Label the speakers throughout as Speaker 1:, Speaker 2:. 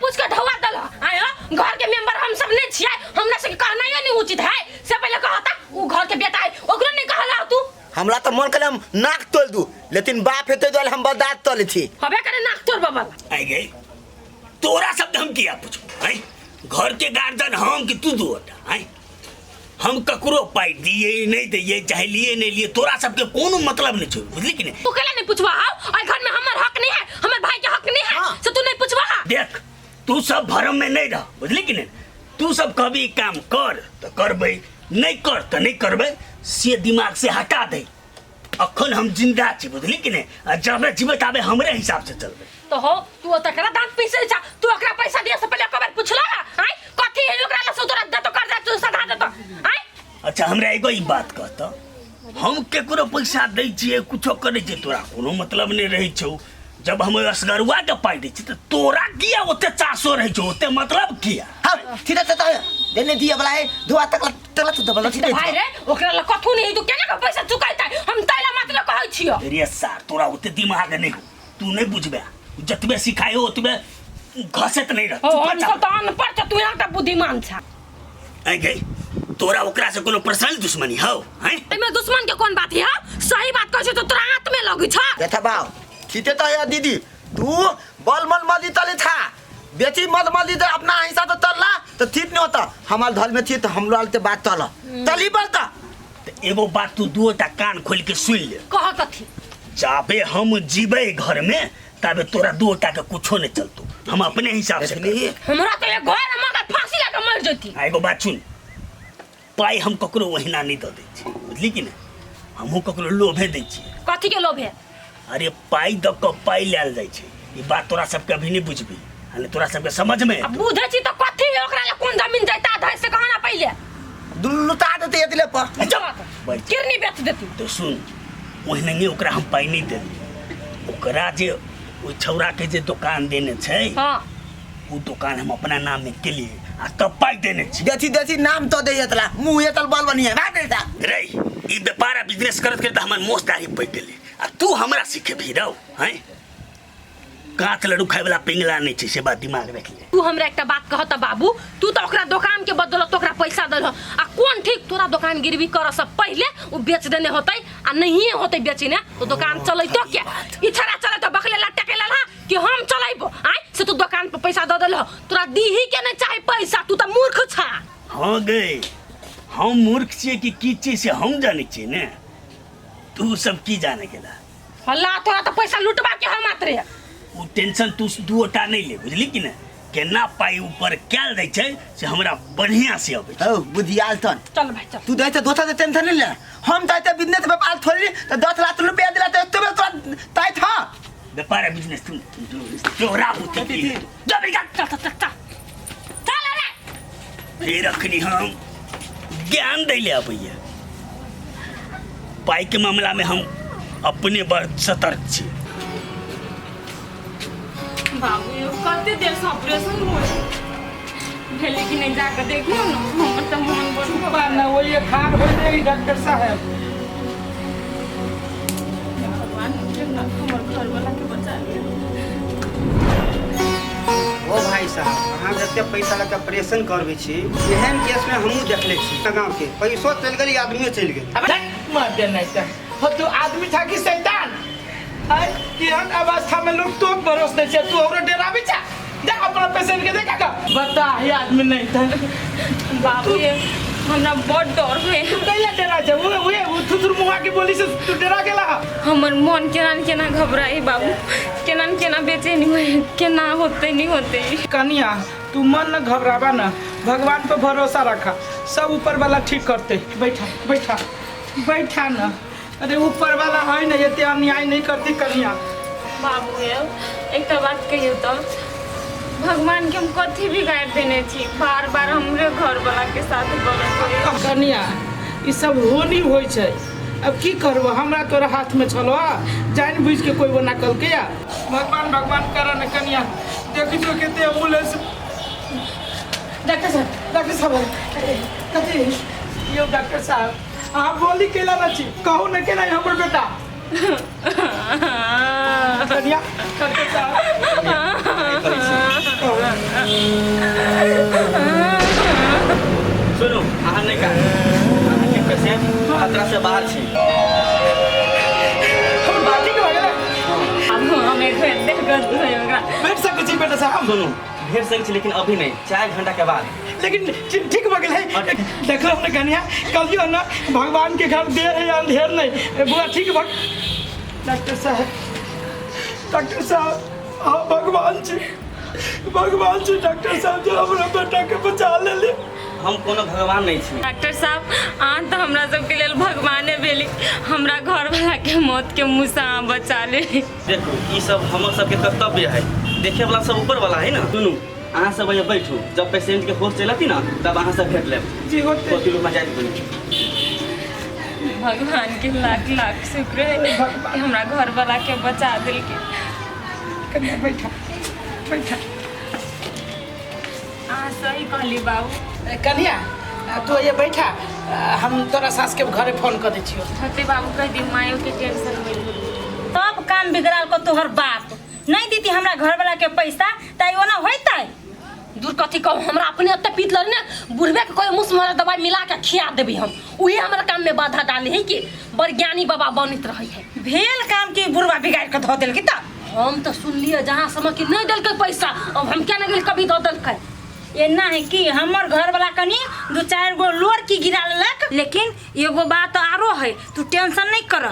Speaker 1: पूछ के ढौआ दल आय हो घर के मेंबर हम सब नहीं छियै, हमरा सबके कहनाइयो नहीं उचित है। से पहले कहता उ घर के बेटा है, ओकरो नहीं कहला तू।
Speaker 2: हमरा तो मन करे हम नाक तोड़ दू, लेकिन बाप हेतै दुआरे हम बर्दाश्त कर लै छी।
Speaker 1: हबे करे नाक तोड़ बाबा।
Speaker 3: आई गई तोरा शब्द हम किया पूछबो हैं? घर के गार्जियन हम कि तू दू हैं? हम ककरो पाई दिए नहीं दिए, चाहे लिए नहीं लिए, तोरा सबके कोनो मतलब नहीं छौ, बुझली कि नहीं?
Speaker 1: तू केला नहीं पूछबा हाउ? और घर में हमर हक नहीं है, हमर भाई के हक नहीं है।
Speaker 2: हाँ।
Speaker 1: से तू नहीं पूछबा हा?
Speaker 3: देख तू सब भरम में नहीं रह, बुझली कि नहीं? तू सब कभी काम कर तो करबै, नहीं कर तो नहीं करबै, से दिमाग से हटा दे। अखन हम जिंदा छी, बुझली कि नहीं? आ जबे जीबै ताबे हमरे हिसाब से चलबै।
Speaker 1: तो हो तू तकरा दांत पीसे छा, तू ओकरा पैसा दिए से पहले कबर पूछला हा? आय कथी है ओकरा लसो तोरा दे तो कर्जा तू सधा दे तो आय।
Speaker 3: अच्छा हमरा एगो ई बात कहत, हम केकरो पैसा दै छियै कुछो करै छियै तोरा कोनो मतलब नहीं रहै छौ। जब हम असगरुआ के पाइ दै छियै तऽ तोरा किया ओते चासो रहै छौ, ओते मतलब किया?
Speaker 2: हाँ ठीक है, तो देने दिया वाला है धुआ तक तक तू दबल
Speaker 1: तो भाई रे ओकरा ल कथू नहीं, तू केना के पैसा चुकाइतै? हम तैला मात्र कहै छियो।
Speaker 3: रे सार तोरा ओते दिमाग नहीं हो, तू नहीं बुझबे, जतबे सिखायो ओतबे घसैत नहीं रह।
Speaker 1: ओ हम सब तऽ अनपढ़ छ, तू यहाँ बुद्धिमान छ।
Speaker 3: ऐ गई तोरा ओकरा से कोनो पर्सनल दुश्मनी हौ हैं?
Speaker 1: एमे दुश्मन के कोन बात है? सही बात कहै छै तो तोरा हाथ में लगै छ।
Speaker 2: देखा बाव ठीके तो है दीदी, तू बल मन मदी तले था बेची मद मदी तो अपना हिस्सा तो तलला तो ठीक नहीं होता। हमार धल में थी तो हम लोग ते बात तल तली पड़ता।
Speaker 3: तो एगो बात तू दुओटा कान खोल के सुन ले।
Speaker 1: कह कथी?
Speaker 3: जाबे हम जीबे घर में ताबे तोरा दुओटा के कुछो नहीं चलतो, हम अपने हिसाब से
Speaker 2: देखली?
Speaker 3: करब।
Speaker 1: हमरा तो एक घर में अगर फांसी लगा मर जती।
Speaker 3: आ एगो बात सुन, पाई हम ककरो ओहिना नहीं दऽ दै छी, बुझली कि नहीं? हमहूँ ककरो लोभे दै छियै।
Speaker 1: कथी के लोभे?
Speaker 3: अरे पाई दऽ कऽ पाई लायल जाइ छै, ई बात तोरा सबके अभी नहीं बुझबी, आ नहि तोरा सबके समझ में
Speaker 1: अब बुझै छी तो कथी है ओकरा ले कोन जमीन जायदाद है से कहना पहिले।
Speaker 2: लुटा देते एतले पर।
Speaker 3: चुप बैठ।
Speaker 1: किरनी बेच देती।
Speaker 3: तो सुन, ओहिनंगे ओकरा हम पाई नहीं देली, ओकरा जे ओहि छौड़ा के जे दोकान देने छै।
Speaker 1: हाँ।
Speaker 3: ओ दोकान हम अपना नाम में केलिए आ तब पाई देने छी।
Speaker 2: देखी देखी नाम तो दे एतला मुंह एतल बल बनिए भाग देता।
Speaker 3: रे ई व्यापार आ बिजनेस करत करत हमर मोछ दाढ़ी पकि गेलै आ तू हमरा सीखे भी रहो हैं? कांच लड्डू खाए वाला पिंगला नहीं छै, से बात दिमाग रख ले।
Speaker 1: तू हमरा एकटा बात कह त बाबू, तू त ओकरा दोकान के बदौलत ओकरा पैसा देलह आ कोन ठीक तोरा दोकान गिरवी कर से पहिले उ बेच देने होतै आ नहिए होतै बेचने तो दोकान चलैतो के? ई छड़ा चलैतो बकले ला टेके ला कि हम चलैबो आय से तू दोकान पर पैसा दऽ देलह, तोरा दीही के नहीं चाही पैसा, तू त मूर्ख छा।
Speaker 3: हाँ गे हम मूर्ख छियै कि की छियै से हम जानै छियै ने, तू सब की जाने गेला?
Speaker 1: हल्ला तोरा त पैसा लुटबा के हम मात्र।
Speaker 3: उ टेंशन तू दुओटा नहीं ले, बुझली कि ने? केना पाई ऊपर कैल दै छै से हमरा बढ़िया से अबै छै।
Speaker 2: हौ बुधियाल तन।
Speaker 1: चल भाई चल।
Speaker 2: तू दै त दोसर से टेंशन नहीं ले, हम त एते बिजनेस व्यापार छोड़ली त 10 लाख रुपया दिला त एते तोरा तय था।
Speaker 3: व्यापार बिजनेस तू तोरा बुद्धि की जा बेटा।
Speaker 1: चल चल चल चल चल रे।
Speaker 3: फिर अखनी हम ज्ञान दै ले अबैया। पाई के मामला में हम अपने बड़ सतर्क छी।
Speaker 4: बाबू यो कते देर से ऑपरेशन होय भेलै कि नहीं जाके देखियौ ने, हमर तऽ मन बड़
Speaker 5: चुप बा ना, वो ये खार हो जाएगी डॉक्टर साहब।
Speaker 4: भगवान हमर घर वाला के बचा लिअ।
Speaker 6: ओ भाई साहब, अहाँ जते पैसा लऽ के ऑपरेशन करबै छी, एहन केस में हमहूँ देखले छी गाँव के पैसो चलि गेल, आदमियो चलि गेल।
Speaker 5: अब मर दे नहीं तो हो तू आदमी था कि शैतान? आय केहन अवस्था में लोग तो भरोस नहीं छे, तू औरो डराबी छा, जा अपना पेशेंट के देखा का बता ही आदमी नहीं था।
Speaker 4: बाबू ये हमरा बड़ डर होय।
Speaker 5: तू कैला डरा छे? वो वो वो थुथुर मुहा के बोली से तू डरा गेला?
Speaker 4: हमर मन केना न केना घबराई बाबू, केना न केना बेचैनी होय, केना होते नहीं होते।
Speaker 5: कनिया तू मन न घबराबा न, भगवान पर भरोसा रखा, सब ऊपर वाला ठीक करते। बैठा बैठा बैठा न, अरे ऊपर वाला है न, एते अन्याय नहीं करती कनिया।
Speaker 4: बाबू ये एकटा बात कहियो तो भगवान के हम कथी बिगाड़ देने छी, बार बार हमरे घर वाला के साथ गलत होय।
Speaker 5: कनिया ई सब होनी होय छै, अब की करबो, हमरा तोरा हाथ में छलो, जान बुझ के कोई बना कल के या भगवान भगवान कर न कनिया। देखी जो केते एम्बुलेंस। डॉक्टर साहब, डॉक्टर साहब कथी यो डॉक्टर साहब अहाँ बोली केला न छी, कहू न केना हमर बेटा। कनिया डॉक्टर साहब
Speaker 7: सुनू अहाँ नहि कानू अहाँके पेशेंट खतरा से बाहर छै।
Speaker 5: हमर बात ठीक भऽ गेलै।
Speaker 4: आब हम एखन देखत नहि ओकरा।
Speaker 5: भेट सकै छी बेटा साहब?
Speaker 7: सुनू भेट सकै छी लेकिन अभी नहि, 4 घंटा के बाद।
Speaker 5: लेकिन ठीक भऽ गेलै। देखलहुँ ने कन्या, कहलियौ ने भगवान के घर देर है अंधेर नहीं। बुआ ठीक भऽ। डॉक्टर साहब, डॉक्टर साहब, अहाँ भगवान छी, भगवान छी डॉक्टर साहब, जे हमरा बेटा के बचा लेली।
Speaker 7: हम कोनो भगवान नहीं छी।
Speaker 4: डॉक्टर साहब अहाँ तऽ हमरा सबके लेल भगवाने भेली, हमरा घरवाला के मौत के मुँह से अहाँ बचा लेली।
Speaker 7: देखू ई सब हमर सबके कर्तव्य है, देखे वाला सब ऊपर वाला है ना। सुनू अहाँ सब यहाँ बैठू, जब पेशेंट के होश चलती ना तब अहाँ सब भेट लेब।
Speaker 5: जी होते।
Speaker 7: कोती रूम में जाइत बनी।
Speaker 4: भगवान के लाख लाख शुक्र है कि हमरा घरवाला के बचा देलकै।
Speaker 5: कन्या बैठा बैठा।
Speaker 4: अहाँ सही कहली बाबू।
Speaker 5: कन्या तू ये बैठा, हम तोरा सास के घरे फोन कर दै छियो।
Speaker 4: होते बाबू कह दी मायो के टेंशन मिल।
Speaker 8: तब काम बिगड़ाल को तोहर बाप नहीं दीती हमरा घरवाला के पैसा ताई ओना होइतै।
Speaker 1: दूर कथी कहू, हमरा अपने एते पीत लग ने बुढ़बे के कोई मुस मारा दवाई मिला के खिया देबी हम, उहे हमरा काम में बाधा डाली है कि बड़ ज्ञानी बाबा बनैत रहे है।
Speaker 8: भेल काम की बुढ़वा बिगाड़ के धो देलकी त।
Speaker 1: हम तो सुनलिए जहाँ समय कि नहीं देलकै पैसा, अब हम क्या नहीं गेल कभी दऽ देलकै।
Speaker 8: एना है कि हमर घरवाला कनी 2-4 गो लोर की गिरा लेलक। लेकिन एगो बात आरो है, तू टेंशन नहीं कर,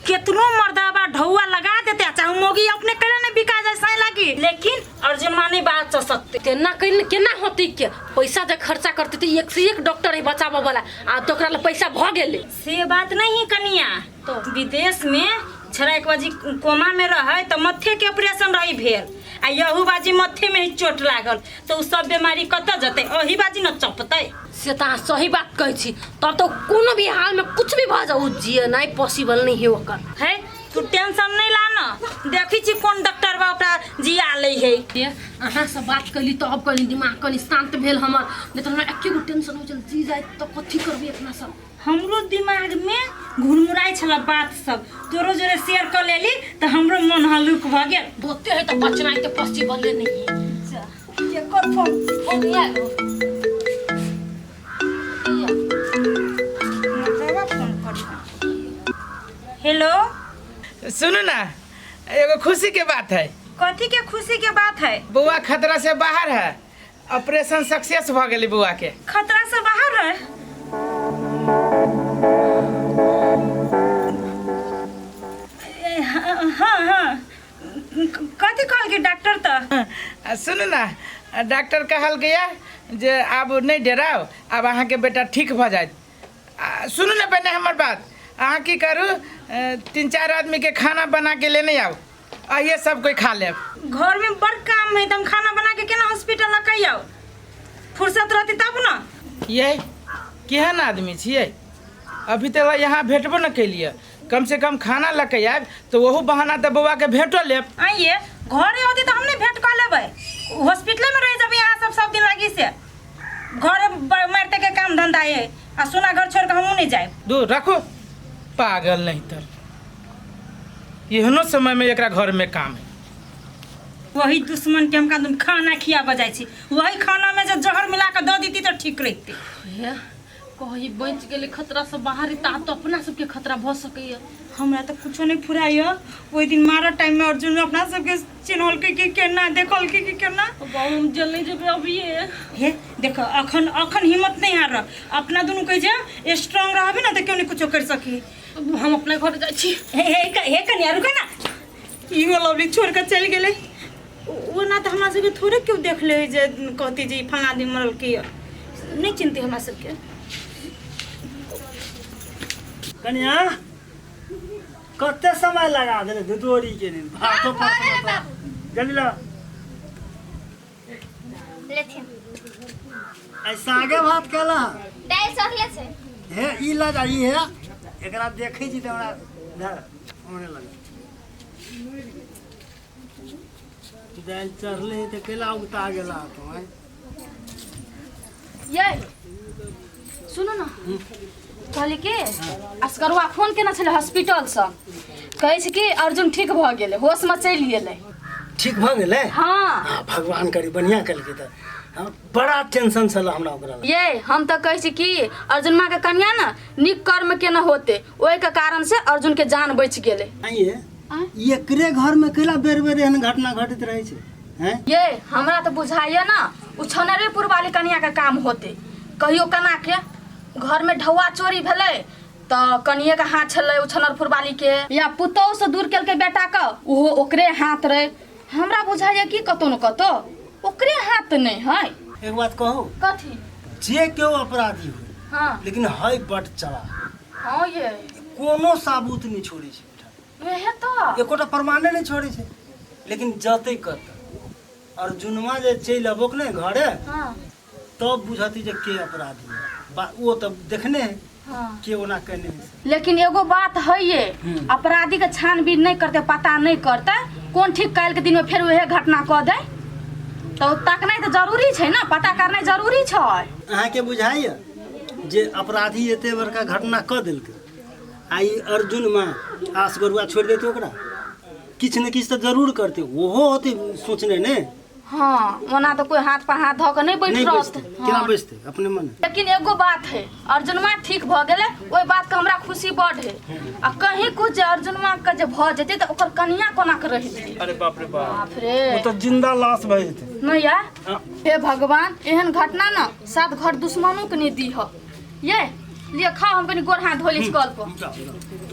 Speaker 8: केतनो मर्दाबा ढौआ लगा देते चाहे मोगी अपने कैला नहीं बिका जाए सही लागी, लेकिन अर्जुन माने बात चल सकते।
Speaker 1: केना केना केना होती के पैसा जे खर्चा करते तो एक से एक डॉक्टर है बचाबऽ वाला, आ तो ओकरा ला पैसा भऽ गेलै।
Speaker 8: से बात नहीं है कनिया,
Speaker 1: तो
Speaker 8: विदेश में छड़ा एक बाजी कोमा में रहे तो मत्थे के ऑपरेशन रही भेल, आ यहू बाजी मत्थे में ही चोट लागल, तो उ सब बीमारी कतऽ जतै, ओही बाजी न चपतै।
Speaker 1: से तऽ अहाँ सही बात कहै छी, तब तो कोनो भी हाल में कुछ भी भऽ जाउ जियनाइ पॉसिबल नहीं है ओकर।
Speaker 8: है तू टेंशन नहीं ला न, देखी छी कोन डॉक्टर बा ओकरा जिया लै है।
Speaker 1: ये अहाँ से बात कैली तो अब कनी दिमाग कनी शांत भेल हमर, नहीं तो हमरा एके गो टेंशन हो चल जी जाए तो कथी करबी अपना सब।
Speaker 8: हमरो दिमाग में घुरमुराइ छल बात सब, तोरो जोरे शेयर कर लेली तो हमरो मन हल्लुक भऽ गेल।
Speaker 1: बहुते है तो बचनाइ तो पॉसिबल नहीं है।
Speaker 8: केकर फोन?
Speaker 1: फोन आयल।
Speaker 8: फोन करी। हेलो
Speaker 5: सुनू ना, एगो खुशी के बात है।
Speaker 8: कथी के खुशी के बात है?
Speaker 5: बउआ खतरा से बाहर है, ऑपरेशन सक्सेस भ गेलै बउआ के।
Speaker 8: खतरा से बाहर है? हाँ हाँ, कथी कहल के डॉक्टर त?
Speaker 5: सुनू ना, डॉक्टर कहल गया जे आब नहीं डराओ, आब अहाँ के बेटा ठीक भ जायत। सुनू ना पहले हमर बात, अहाँ की करू 3-4 आदमी के खाना बना के लेने आउ, आइए सब कोई खा लेब।
Speaker 8: घर में बड़ काम है, तुम खाना बना के केना हॉस्पिटल लके आउ, फुर्सत रहती तब ना।
Speaker 5: ये केहन आदमी छियै, अभी तक यहाँ भेटबो न कैलिए, कम से कम खाना लके आयब तो वहू बहाना तो बउआ के भेटो लेब।
Speaker 8: आइए घरे होती तो हमने भेंट कर लेबै, हॉस्पिटल में रह जब यहाँ सब सब दिन लगी से घरे मारते के काम धंधा है, आ सोना घर छोड़ के हमहूँ नहीं जाए।
Speaker 5: दूर रखो पागल नहीं तर, एहनो समय में एकरा घर में काम है।
Speaker 8: वही दुश्मन के हम का खाना खियाबऽ जाइ छी, वही खाना में जब जहर मिला के दऽ देती तो ठीक रहती।
Speaker 1: कहीं बचि गेलै खतरा से बाहर त आब तो अपना सबके खतरा भऽ सकैया।
Speaker 8: हमरा तो कुछो नहीं फुराइया, ओहि दिन मारऽ टाइम में अर्जुन अपना सबके चिन्हलकै कि केना, देखलकै कि केना।
Speaker 1: बाबू हम जेल नहीं जेबै अभिये।
Speaker 8: हे देखो अखन अखन हिम्मत नहीं हार, अपना दुनू के जे स्ट्रांग रहबे ना तो क्यों नहीं कुछो कर सकी।
Speaker 1: हम अपने घर जाइ छी।
Speaker 8: हे हे हे कन्या रुक ना, इहो लवली छोड़ के चलि गेलै। ओ ना तो हमरा सबके थोड़े क्यों देख ले जे कहती जे फलाना आदमी मरल की, नहीं चिन्हती हमरा सबके।
Speaker 6: कन्या कते समय लगा देले दुदोरी के दिन भातो पर जल्दी ला
Speaker 9: लेथिन।
Speaker 6: आई सागे भात केला
Speaker 9: दाल सखले छै।
Speaker 6: हे ई ला जा ई हे एकरा देखै छी त हमरा धर होने लगे। दाल चढ़ले त केला उता गेला तो
Speaker 1: ये सुनो ना, कहली कि असगरुआ फोन केने छलै हॉस्पिटल से, कहै छै कि अर्जुन ठीक भऽ गेलै, होशमे चलि गेलै।
Speaker 10: ठीक भऽ गेलै?
Speaker 11: हाँ।
Speaker 10: हाँ, भगवान करी बढ़िया कलकै तऽ। हाँ, बड़ा टेंशन छल हमरा ओकरा लए।
Speaker 11: ये हम तऽ कहै छी कि अर्जुन माँ के कन्या ने नीक कर्म के न होते, ओहि के कारण से अर्जुन के जान बचि गेलै।
Speaker 10: आइए एकरे घर में कैला बेर बेर एहन घटना घटित रहै छै? हैं?
Speaker 11: ये हमरा तऽ बुझाइए ना उ छनरेपुर वाली कन्या के काम होते। कहियो कना के घर में ढौआ चोरी भेलै तऽ कनिए के हाथ छलै उ छनरपुर वाली के, या पुतोह से दूर केलकै बेटा के, ओहो ओकरे हाथ रहे। हमरा बुझाइए कि कतौ न कतौ ओकरे हाथ नहि है।
Speaker 10: एक बात कहू?
Speaker 11: कथी?
Speaker 10: जे केओ अपराधी हो,
Speaker 11: हाँ,
Speaker 10: लेकिन है बड चला।
Speaker 11: हाँ, ये
Speaker 10: कोनो साबूत नहीं छोड़े छै बेटा।
Speaker 11: वएह तऽ
Speaker 10: एकोटा प्रमाणे नहीं छोड़े छै। लेकिन जतै कत अर्जुनमा जे चलि अबोक ने घरे,
Speaker 11: हाँ,
Speaker 10: तब बुझती जे के अपराधी है। वो तब देखने है,
Speaker 11: हाँ,
Speaker 10: के ओना केने है से।
Speaker 11: लेकिन एगो बात है, ये अपराधी के छानबीन नहीं करते, पता नहीं करते, कोन ठीक काल्हि के दिन में फेर वह घटना कऽ दे, तो तकनाइ तऽ जरूरी छै ना, पता करनाइ जरूरी छै।
Speaker 10: अहाँके बुझाइए जे अपराधी एते बड़का घटना कऽ देलकै आ ई अर्जुन माँ आस गरुआ छोड़ि देतै ओकरा? किछु ने किछु तऽ जरूर करतै, ओहो होतै सोचने ने।
Speaker 11: हाँ, ओना तऽ कोई हाथ पर हाथ धऽ के नहीं बैठ
Speaker 10: नहीं
Speaker 11: रहत।
Speaker 10: बैसतै। केना बैसतै अपने मने?
Speaker 11: लेकिन एगो बात है, अर्जुनमा ठीक भऽ गेलै, ओहि बात के हमरा खुशी बड है। आ कहीं कुछ जे अर्जुनमा के जे भऽ जेतै तऽ ओकर कनिया कोना के रहितै?
Speaker 10: अरे बाप रे बाप,
Speaker 11: बाप रे,
Speaker 10: ओ तऽ जिंदा लाश भऽ जेतै।
Speaker 11: नहीं यार, हे भगवान, एहन घटना न सात घर दुश्मनों के नहीं दीह। ये लिए खाओ, हम कनी गोर हाथ धो लै छी कल पर।